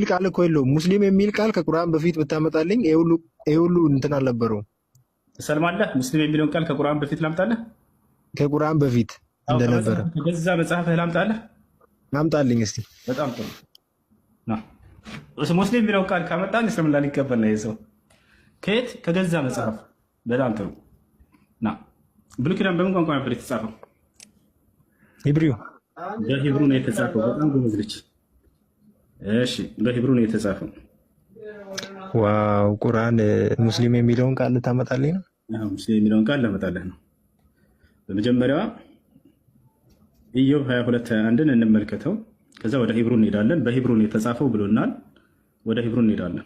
ቃል እኮ የለውም። ሙስሊም የሚል ቃል ከቁርአን በፊት ብታመጣልኝ ይሄ ሁሉ እንትን አልነበረውም። ትሰልማለህ? ሙስሊም የሚለውን ቃል ከቁርአን በፊት ላምጣለህ? ከቁርአን በፊት አዎ፣ እንደነበረ ከገዛ መጽሐፍህ ላምጣለህ? አምጣልኝ እስቲ። በጣም ጥሩ። ና ሙስሊም የሚለውን ቃል ካመጣን እስልምና ሊቀበል ነው የሰው ከየት? ከገዛ መጽሐፍ። በጣም ጥሩ። ና ብሉይ ኪዳን በምን ቋንቋ ነበር የተጻፈው? Hebrew። በ Hebrew ነው የተጻፈው። በጣም ጎበዝ ልጅ። እሺ፣ በ Hebrew ነው የተጻፈው። Wow፣ ቁርአን ሙስሊም የሚለውን ቃል ልታመጣልኝ ነው? አዎ፣ ሙስሊም የሚለውን ቃል ላመጣልህ ነው። በመጀመሪያዋ ኢዮብ 22 21ን እንመልከተው። ከዛ ወደ Hebrew እንሄዳለን። በ Hebrew ነው የተጻፈው ብሎናል። ወደ Hebrew እንሄዳለን።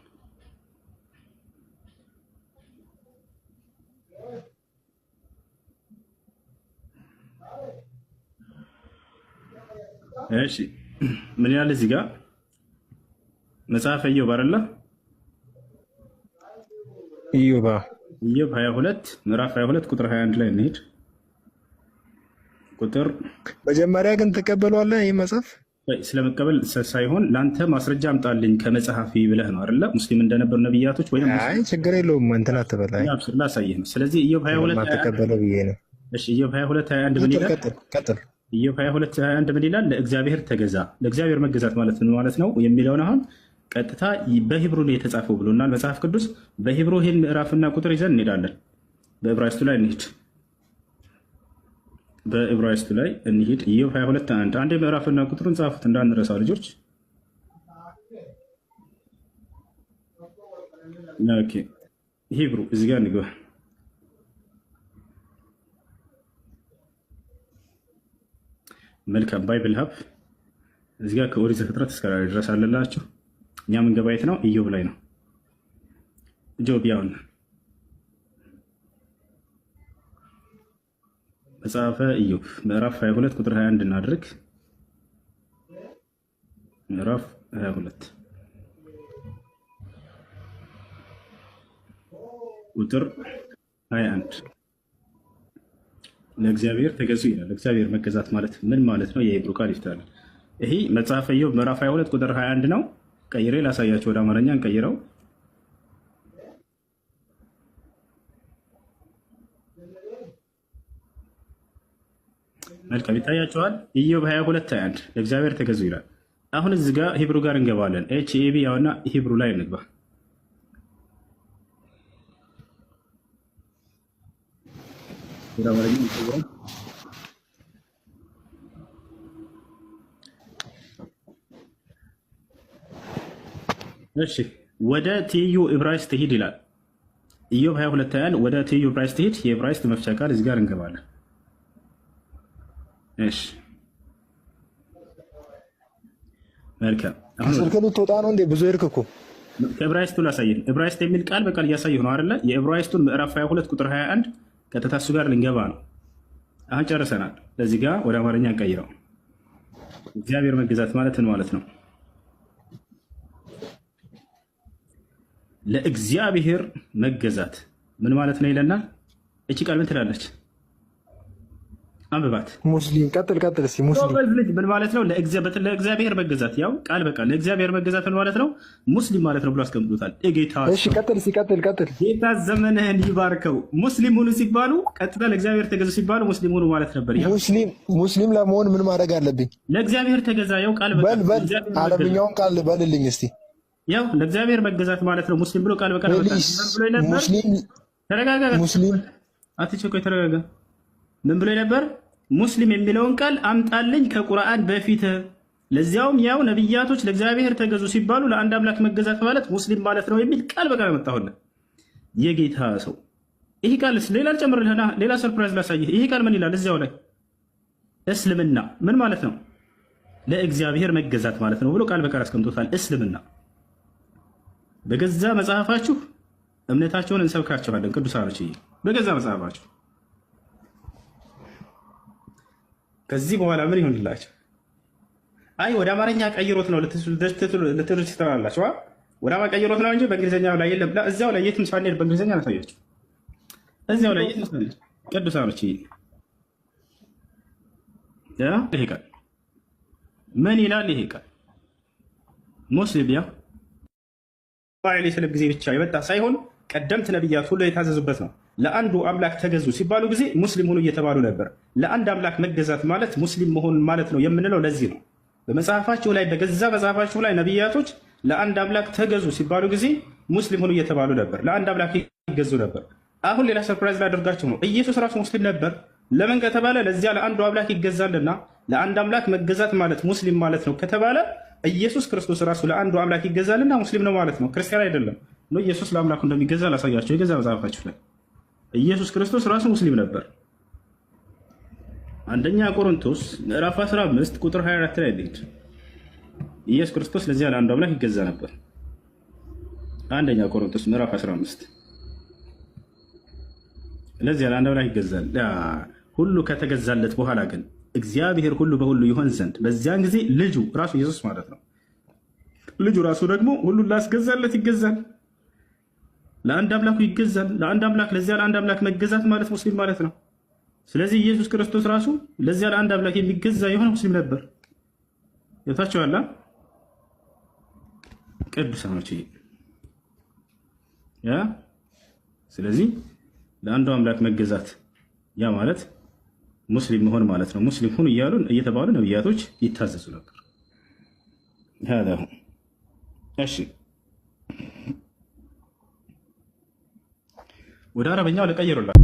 እሺ፣ ምን ይላል እዚህ ጋር? መጽሐፈ ኢዮብ አይደለ? ኢዮባ። ኢዮብ 22፣ ምዕራፍ 22 ቁጥር 21 ላይ እንሂድ። ቁጥር መጀመሪያ ግን ትቀበለዋለህ ይህ መጽሐፍ? ስለመቀበል ሳይሆን ለአንተ ማስረጃ አምጣልኝ ከመጽሐፊ ብለህ ነው አይደለ? ሙስሊም እንደነበሩ ነብያቶች ወይም አይ፣ ችግር የለውም፣ እንትን አትበል። አይ ላሳይህ ነው። ስለዚህ ኢዮብ 22 ስለማትቀበለው ብዬ ነው። እሺ፣ ኢዮብ 22 21 ምን ቀጥል። ይላል? ቀጥል ቀጥል። ኢዮብ 22 21 ምን ይላል? ለእግዚአብሔር ተገዛ። ለእግዚአብሔር መገዛት ማለት ምን ማለት ነው የሚለውን አሁን ቀጥታ በ Hebrew ነው የተጻፈው ብሎናል መጽሐፍ ቅዱስ። በ Hebrew ይህን ምዕራፍና ቁጥር ይዘን እንሄዳለን። በዕብራይስጡ ላይ እንሂድ። በዕብራይስጡ ላይ እንሂድ። ኢዮብ 22 1። አንዴ ምዕራፍና ቁጥሩን ጻፉት እንዳንረሳ ልጆች። Okay፣ Hebrew እዚህ ጋር እንግባ። መልካም፣ Bible Hub እዚህ ጋር ከኦሪት ዘፍጥረት እስከ ራዕይ ድረስ አለላችሁ። እኛ ምንገባ የት ነው? ኢዮብ ላይ ነው። Job ያውን መጽሐፈ ኢዮብ ምዕራፍ 22 ቁጥር 21 እናድርግ። ምዕራፍ 22 ቁጥር 21 ለእግዚአብሔር ተገዙ ይላል። ለእግዚአብሔር መገዛት ማለት ምን ማለት ነው? የ Hebrew ቃል ይፍታል። ይሄ መጽሐፈ ኢዮብ ምዕራፍ 22 ቁጥር 21 ነው። ቀይሬ ላሳያቸው፣ ወደ አማርኛ እንቀይረው። መልካም፣ ይታያቸዋል። ኢዮብ 22 21 ለእግዚአብሔር ተገዙ ይላል። አሁን እዚህ ጋር Hebrew ጋር እንገባለን። H E B ያውና Hebrew ላይ እንግባ። ወደ አማርኛ እንቀይረው። እሺ፣ ወደ ትይዩ ዕብራይስጥ ሂድ ይላል። ኢዮብ 22 21 ወደ ትይዩ ዕብራይስጥ ሂድ። የዕብራይስጥ መፍቻ ቃል እዚህ ጋር እንገባለን። እሺ፣ መልካም። አሁን ስልክ ልትወጣ ነው እንዴ? ብዙ ሄድክ እኮ። ከዕብራይስጡ ላሳየህ። ዕብራይስጥ የሚል ቃል በቃል እያሳየሁ ነው አይደለ? የዕብራይስጡን ምዕራፍ 22 ቁጥር 21 ቀጥታ እሱ ጋር ልንገባ ነው። አሁን ጨርሰናል። ለዚህ ጋር ወደ አማርኛ እንቀይረው። እግዚአብሔር መገዛት ማለት ምን ማለት ነው? ለእግዚአብሔር መገዛት ምን ማለት ነው ይለናል። እቺ ቃል ምን ትላለች? አንብባት። ሙስሊም፣ ቀጥል ቀጥል እስኪ ሙስሊም። ጎበዝ ልጅ፣ ምን ማለት ነው? ለእግዚአብሔር መገዛት ያው ቃል በቃል ለእግዚአብሔር መገዛት ምን ማለት ነው? ሙስሊም ማለት ነው ብሎ አስቀምጦታል። ጌታ እሺ፣ ቀጥል እስኪ፣ ቀጥል ቀጥል። ጌታ ዘመንህን ይባርከው። ሙስሊም ሁኑ ሲባሉ ቀጥታ ለእግዚአብሔር ተገዙ ሲባሉ ሙስሊም ሁኑ ማለት ነበር። ያው ሙስሊም ሙስሊም ለመሆን ምን ማድረግ አለብኝ? ለእግዚአብሔር ተገዛ። ያው ቃል በቃል በል በል። ለእግዚአብሔር መገዛት። አረብኛውን ቃል በልልኝ እስቲ። ያው ለእግዚአብሔር መገዛት ማለት ነው ሙስሊም ብሎ ቃል በቃል አመጣ። Please። ምን ብሎ ነበር? ሙስሊም። ተረጋጋ። ሙስሊም። አትቸኮይ፣ ተረጋጋ። ምን ብሎ ነበር? ሙስሊም የሚለውን ቃል አምጣልኝ ከቁርአን በፊት፣ ለዚያውም ያው ነቢያቶች ለእግዚአብሔር ተገዙ ሲባሉ ለአንድ አምላክ መገዛት ማለት ሙስሊም ማለት ነው የሚል ቃል በቃል አመጣሁልህ። የጌታ ሰው፣ ይህ ቃልስ ሌላ ልጨምርልህና ሌላ surprise ላሳይህ። ይህ ቃል ምን ይላል እዚያው ላይ? እስልምና ምን ማለት ነው? ለእግዚአብሔር መገዛት ማለት ነው ብሎ ቃል በቃል አስቀምጦታል። እስልምና በገዛ መጽሐፋችሁ እምነታቸውን እንሰብካቸዋለን። ቅዱሳኖች፣ በገዛ መጽሐፋችሁ ከዚህ በኋላ ምን ይሆንላቸው? አይ፣ ወደ አማርኛ ቀይሮት ነው ልትሉ ትችላላችሁ። ወደ አማርኛ ቀይሮት ነው እንጂ በእንግሊዝኛ ላይ የለም። እዚያው ላይ የትም ሳንሄድ በእንግሊዝኛ ላሳያችሁ። እዚያው ላይ የትም ሳንሄድ ቅዱሳኖች፣ ይሄ ቃል ምን ይላል? ይሄ ቃል ሙስሊም ያ ዐለይሂ ወሰለም ጊዜ ብቻ የመጣ ሳይሆን ቀደምት ነቢያት ሁሉ የታዘዙበት ነው። ለአንዱ አምላክ ተገዙ ሲባሉ ጊዜ ሙስሊም ሁኑ እየተባሉ ነበር። ለአንድ አምላክ መገዛት ማለት ሙስሊም መሆን ማለት ነው የምንለው ለዚህ ነው። በመጽሐፋችሁ ላይ፣ በገዛ መጽሐፋችሁ ላይ ነቢያቶች ለአንድ አምላክ ተገዙ ሲባሉ ጊዜ ሙስሊም ሁኑ እየተባሉ ነበር። ለአንድ አምላክ ይገዙ ነበር። አሁን ሌላ surprise ላደርጋችሁ ነው። ኢየሱስ ራሱ ሙስሊም ነበር። ለምን ከተባለ ለዚያ ለአንዱ አምላክ ይገዛልና፣ ለአንድ አምላክ መገዛት ማለት ሙስሊም ማለት ነው ከተባለ ኢየሱስ ክርስቶስ ራሱ ለአንዱ አምላክ ይገዛልና ሙስሊም ነው ማለት ነው፣ ክርስቲያን አይደለም። ነው ኢየሱስ ለአምላኩ እንደሚገዛ ላሳያቸው የገዛ መጽሐፋችሁ ላይ ኢየሱስ ክርስቶስ ራሱ ሙስሊም ነበር። አንደኛ ቆሮንቶስ ምዕራፍ 15 ቁጥር 24 ላይ እንሂድ። ኢየሱስ ክርስቶስ ለዚያ ለአንዱ አምላክ ይገዛ ነበር። አንደኛ ቆሮንቶስ ምዕራፍ 15፣ ለዚያ ለአንድ አምላክ ይገዛል። ሁሉ ከተገዛለት በኋላ ግን እግዚአብሔር ሁሉ በሁሉ ይሆን ዘንድ በዚያን ጊዜ ልጁ ራሱ፣ ኢየሱስ ማለት ነው። ልጁ ራሱ ደግሞ ሁሉን ላስገዛለት ይገዛል። ለአንድ አምላኩ ይገዛል። ለአንድ አምላክ፣ ለዚያ ለአንድ አምላክ መገዛት ማለት ሙስሊም ማለት ነው። ስለዚህ ኢየሱስ ክርስቶስ ራሱ ለዚያ ለአንድ አምላክ የሚገዛ የሆነ ሙስሊም ነበር። ገብታችኋል? ቅዱሳኖች፣ ያ ስለዚህ ለአንዱ አምላክ መገዛት ያ ማለት ሙስሊም መሆን ማለት ነው። ሙስሊም ሁኑ እያሉ እየተባሉ ነቢያቶች ይታዘዙ ነበር። هذا هو። እሺ፣ ወደ አረበኛው ልቀይሩላችሁ።